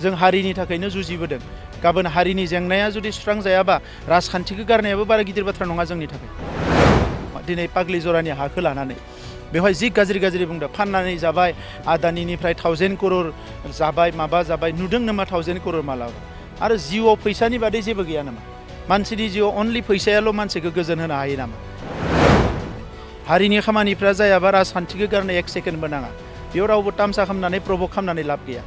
जों हारिनि थाखायनो जुजिबोदों गाबोन हारिनि जेंनाया जुदि सुस्रांजायाबा राजखान्थिखौ गारनायाबो बारा गिदिर बाथ्रा नङा जोंनि थाखाय दिनै पाग्लि जरानि हाखौ लानानै बेवहाय जि गाज्रि गाज्रि बुंदों फाननानै जाबाय आदानिनिफ्राय 1000 करोड़ जाबाय माबा जाबाय नुदों नामा 1000 करोड़ मालाबा आरो जिउआव फैसानि बादै जेबो गैया नामा मानसिनि जिउआव अनलि फैसायाल' मानसिखौ गोजोन होनो हायो नामा हारिनि खामानिफ्रा जायाबा राजखान्थिखौ गारनो 1 सेकेन्डबो नाङा बेयाव रावबो तामसा खालामनानै प्रभक खालामनानै लाब गैया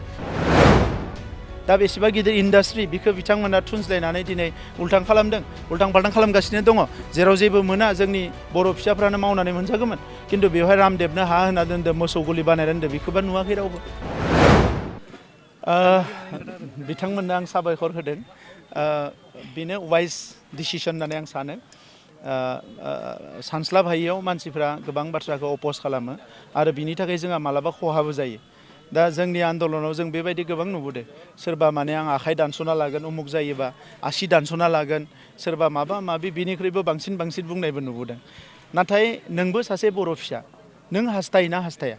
दा बेसेबा गिदिर इन्डास्ट्रि बिखौ बिथांमोना थुनज्लायनानै दिनै उल्टां खालामदों उल्टां फाल्टां खालामगासिनो दङ जेराव जेबो मोना जोंनि बर' फिसाफ्रानो मावनानै मोनजागौमोन खिन्थु बेवहाय रामदेबनो हा होना दोनदो मोसौ गलि बानायना दोनदो बेखौबा नुवाखै रावबो बिथांमोननो आं साबायखर होदों बेनो वाइज डिसिसन होननानै आं सानो सानस्लाबहायैयाव मानसिफ्रा गोबां बाथ्राखौ अपोज खालामो आरो बिनि थाखाय जोंहा मालाबा खहाबो जायो दा जोंनि आन्दलनाव जों बेबायदि गोबां नुबोदों सोरबा माने आं आखाइ दानस'ना लागोन उमुक जायोबा आसि दानस'ना लागोन सोरबा माबा माबि बिनिख्रुइबो बांसिन बुंनायबो नुबोदों नाथाय नोंबो सासे बर' फिसा नों हास्थायोना हास्थाया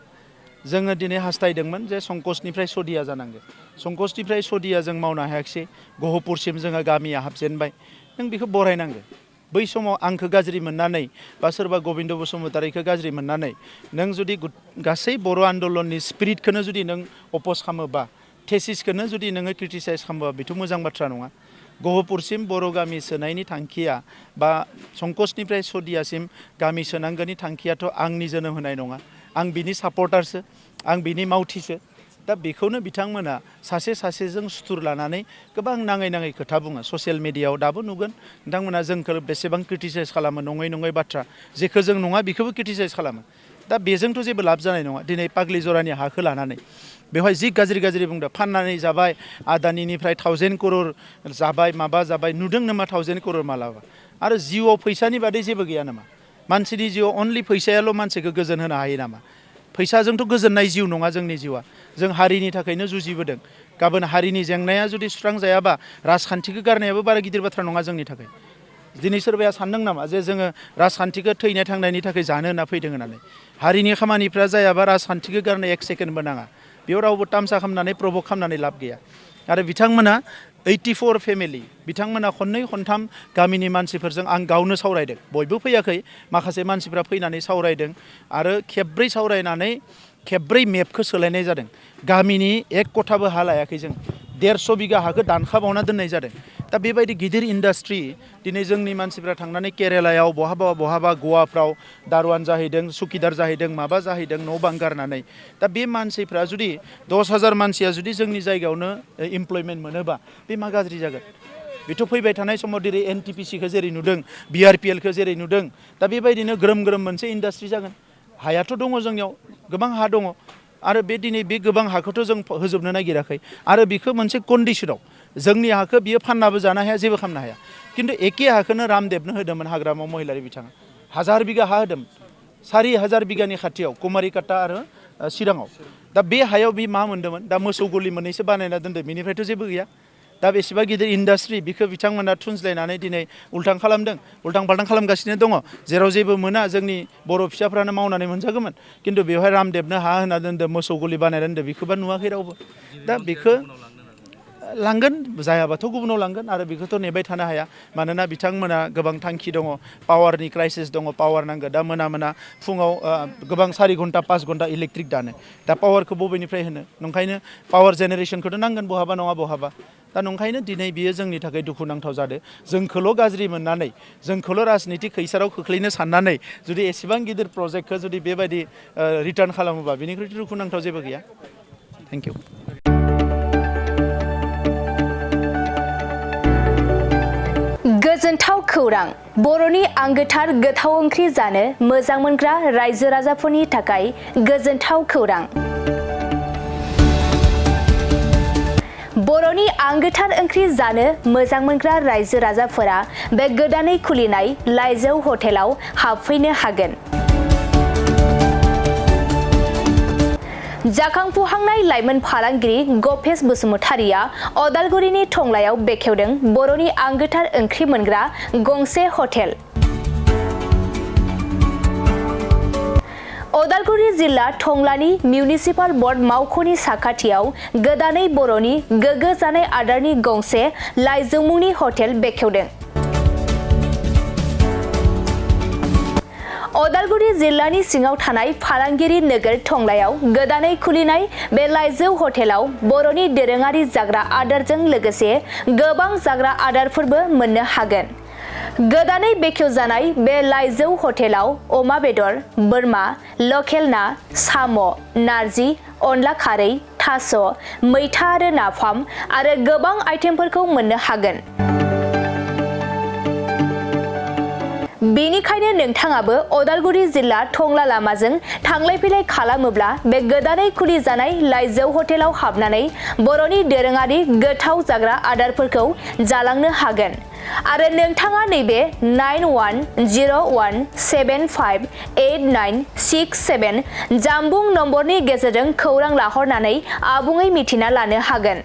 जोङो दिनै हास्थायदोंमोन जे संकसनिफ्राय सदिया जानांगौ संकसनिफ्राय सदिया जों मावनो हायाखिसै गहपुरसिम जोङो गामिया हाबजेनबाय नों बेखौ बरायनांगौ बै समाव आंखौ गाज्रि मोननानै बा सोरबा गबिन्द बसुमतारीखौ गाज्रि मोननानै नों जुदि गासै बर' आन्दलननि स्पिरिटखौनो जुदि नों अपोज खालामोबा थेसिसखौनो जुदि नोङो क्रिटिसाइज खालामोबा बेथ' मोजां बाथ्रा नङा गहपुरसिम बर' गामि सोनायनि थांखिया बा संकसनिफ्राय सदियासिम गामि सोनांगौनि थांखियाथ' आंनि जोनोम होनाय नङा आं बिनि सापर्टारसो आं बिनि मावथिसो दा बेखौनो बिथांमोना सासेजों सुथुर लानानै गोबां नाङै खोथा बुङो ससियेल मिडियायाव दाबो नुगोन नोंथांमोना जोंखौ बेसेबां क्रिटिसाइज खालामो नङै बाथ्रा जेखौ जों नङा बेखौबो क्रिटिसाइज खालामो दा बेजोंथ' जेबो लाब जानाय नङा दिनै पाग्लि जरानि हाखौ लानानै बेवहाय जि गाज्रि बुंदों फाननानै जाबाय आदानिनिफ्राय 1000 करोड़ जाबाय माबा जाबाय नुदों नामा 1000 करोड़ मालाबा आरो जिउआव फैसानि बादै जेबो गैया नामा मानसिनि जिउआव अनलि फैसायाल' मानसिखौ गोजोन होनो हायो नामा फैसाजोंथ' गोजोननाय जिउ नङा जोंनि जिउआ जों हारिनि थाखायनो जुजिबोदों गाबोन हारिनि जेंनाया जुदि सुस्रांजायाबा राजखान्थिखौ गारनायाबो बारा गिदिर बाथ्रा नङा जोंनि थाखाय दिनै सोरबाया सानदों नामा जे जोङो राजखान्थिखौ थैनाय थांनायनि थाखाय जानो होनना फैदों होननानै हारिनि खामानिफ्रा जायाबा राजखान्थिखौ गारनो 1 सेकेन्डबो नाङा बेयाव रावबो तामसा खालामनानै प्रभक खालामनानै लाब गैया आरो बिथांमोना 84 फेमिलि बिथांमोना खननै खनथाम गामिनि मानसिफोरजों आं गावनो सावरायदों बयबो फैयाखै माखासे मानसिफ्रा फैनानै सावरायदों आरो खेब्रै सावरायनानै खेब्रै मेपखौ सोलायनाय जादों गामिनि 1 कथाबो हा लायाखै जों 150 बिगा हाखौ दानखाबावना दोननाय जादों दा बेबायदि गिदिर इन्डास्ट्रि दिनै जोंनि मानसिफ्रा थांनानै केरेलायाव बहाबा गवाफ्राव दारवान जाहैदों सुकिदार जाहैदों माबा जाहैदों न' बां गारनानै दा बे मानसिफ्रा जुदि 10,000 मानसिया जुदि जोंनि जायगायावनो इमप्लयमेन्ट मोनोबा बे मा गाज्रि जागोन बेथ' फैबाय थानाय समाव जेरै NTPCखौ जेरै नुदों BRPLखौ जेरै नुदों दा बेबायदिनो ग्रोम मोनसे इन्डास्ट्रि जागोन हायाथ' दङ जोंनियाव गोबां हा दङ आरो दिनै बे गोबां हाखौथ' जों होजोबनो नागिराखै आरो बेखौ मोनसे कन्डिसनाव जोंनि हाखौ बियो फाननाबो जानो हाया जेबो खालामनो हाया खिन्थु एखे हाखौनो रामदेबनो होदोंमोन हाग्रामाव महिलारि बिथाङा 1000 बिगा हा होदोंमोन 4000 बिगानि खाथियाव कुमारिकाटा आरो चिराङाव दा बे हायाव बे मा मोन्दोंमोन दा मोसौ गलि मोननैसो बानायना दोनदों बेनिफ्रायथ' जेबो गैया दा बेसेबा गिदिर इन्डास्ट्रि बिखौ बिथांमोना थुनज्लायनानै दिनै उल्टां खालामदों उल्टां फाल्टां खालामगासिनो दङ जेराव जेबो मोना जोंनि बर' फिसाफ्रानो मावनानै मोनजागौमोन खिन्थु बेवहाय रामदेबनो हा होना दोनदो मोसौ गलि बानायना दोनदो बेखौबा नुवाखै रावबो दा बेखौ लांगोन जायाबाथ' गुबुनाव लांगोन आरो बेखौथ' नेबाय थानो हाया मानोना बिथांमोना गोबां थांखि दङ पावारनि क्राइसिस दङ पावार नांगौ दा मोना फुङाव गोबां 4 घन्टा 5 घन्टा इलेक्ट्रिक दानो दा पावारखौ बबेनिफ्राय होनो नंखायनो पावार जेनेरेसनखौथ' नांगोन बहाबा नङा बहाबा दा नंखायनो दिनै बियो जोंनि थाखाय दुखुनांथाव जादों जोंखौल' गाज्रि मोननानै जोंखौल' राजनितिक खैसाराव खोख्लैनो साननानै जुदि एसेबां गिदिर प्रजेक्टखौ जुदि बेबायदि रिटार्न खालामोबा बेनिख्रुइ दुखुनांथाव जेबो गैया थेंक इउ गोजोनथाव खौरां बर'नि आंगोथार गोथाव ओंख्रि जानो मोजां मोनग्रा रायजो राजाफोरनि थाखाय गोजोनथाव खौरां बर'नि आंगोथार ओंख्रि जानो मोजां मोनग्रा रायजो राजाफोरा बे गोदानै खुलिनाय लाइजौ हटेलाव हाबफैनो हागोन जाखांफुहांनाय लाइमोन फालांगिरि गपेश बसुमतारीया अदालगुरिनि टंलायाव बेखेवदों बर'नि आंगोथार ओंख्रि मोनग्रा गंसे हटेल अदालगुरि जिल्ला टंलानि मिउनिसिपाल बर्ड मावख'नि साखाथियाव गोदानै बर'नि गोग्गो जानाय आदारनि गंसे लाइजौ मुंनि हटेल बेखेवदों। अदालगुरि जिल्लानि सिङाव थानाय फालांगिरि नोगोर टंलायाव गोदानै खुलिनाय बे लाइजौ हटेलाव बर'नि दोरोङारि जाग्रा आदारजों लोगोसे गोबां जाग्रा आदारफोरबो मोननो हागोन। गोदानै बेखेवजानाय बे लाइजौ हटेलाव अमा बेदर, बोरमा, लकेल ना, साम', नारजि, अनला खारै, थास', मैथा आरो नाफाम आरो गोबां आइटेमफोरखौ मोननो हागोन। बेनिखायनो नोंथाङाबो अदालगुरि जिल्ला टंला लामाजों थांलाय फैलाय खालामोब्ला बे गोदानै खुलिजानाय लाइजौ हटेलाव हाबनानै बर'नि दोरोङारि गोथाव जाग्रा आदारफोरखौ जालांनो हागोन। आरो नोंथाङा नैबे 9101758967 जानबुं नम्बरनि गेजेरजों खौरां लाहरनानै आबुङै मिथिना लानो हागोन।